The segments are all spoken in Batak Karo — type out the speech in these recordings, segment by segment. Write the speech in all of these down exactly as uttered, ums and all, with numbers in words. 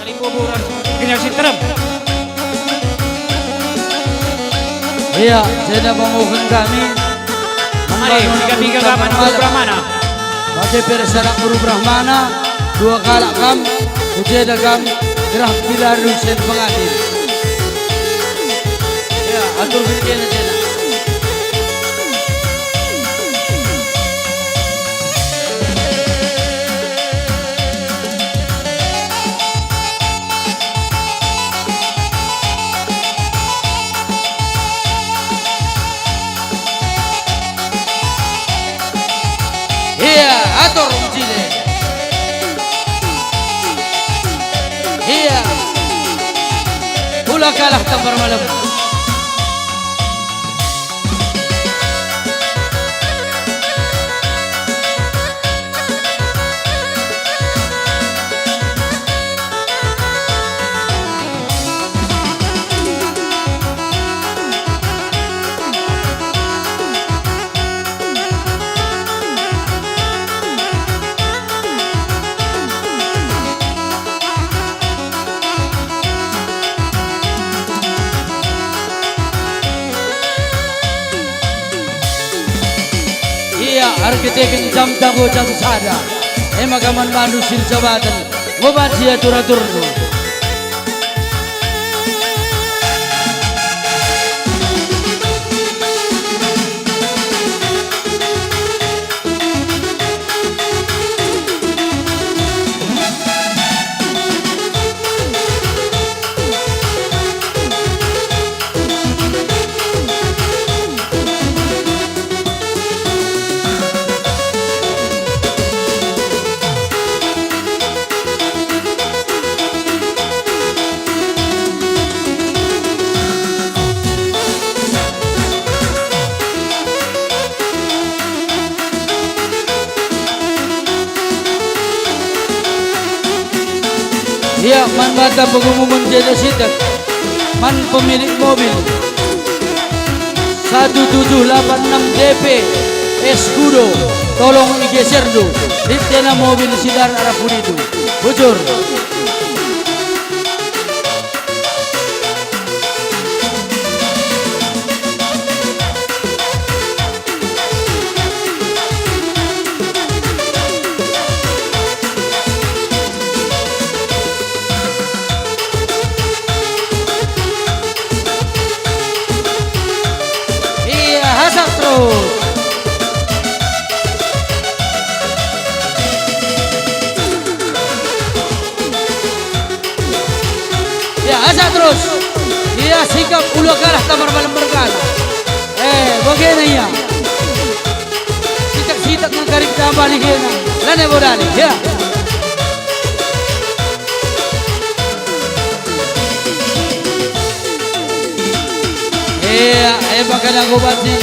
Libuburan generasi terem. Iya, jenda menguhken kami. Mari, tiga-tiga gaman Guru Brahmana. Bage pe sada Guru Brahmana, dua kalak kam, kujeda kam, gerah pilaru sen pengadil. Iya, atur bini kena jenda. Iya, atur mujile. Iya. Ula kalah tampar malem. Ia erkiteken jam tabo jam sada. E maka man bandu si erjabaten, ngobat si atur-aturndu. Ia man banta pengumumen jenda sitik man pemilik mobil satu tujuh lapan enam D P Escudo, tolong igeserndu, lit kena mobil si darat arah puditu. Bujur. Ia, asak terus. Ya, asak terus. Ia sikap ula kalah tampar malem berkala. Eh, bagena ia. Sitak-sitak ngengkaring tambah ligena. Lane bodali, ya. Ia, eh, bagena ngobati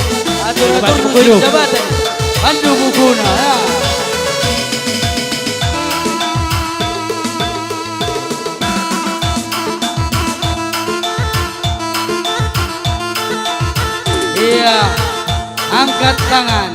atur-atur jabatan. Pandu bukuna, ya. Iya, angkat tangan.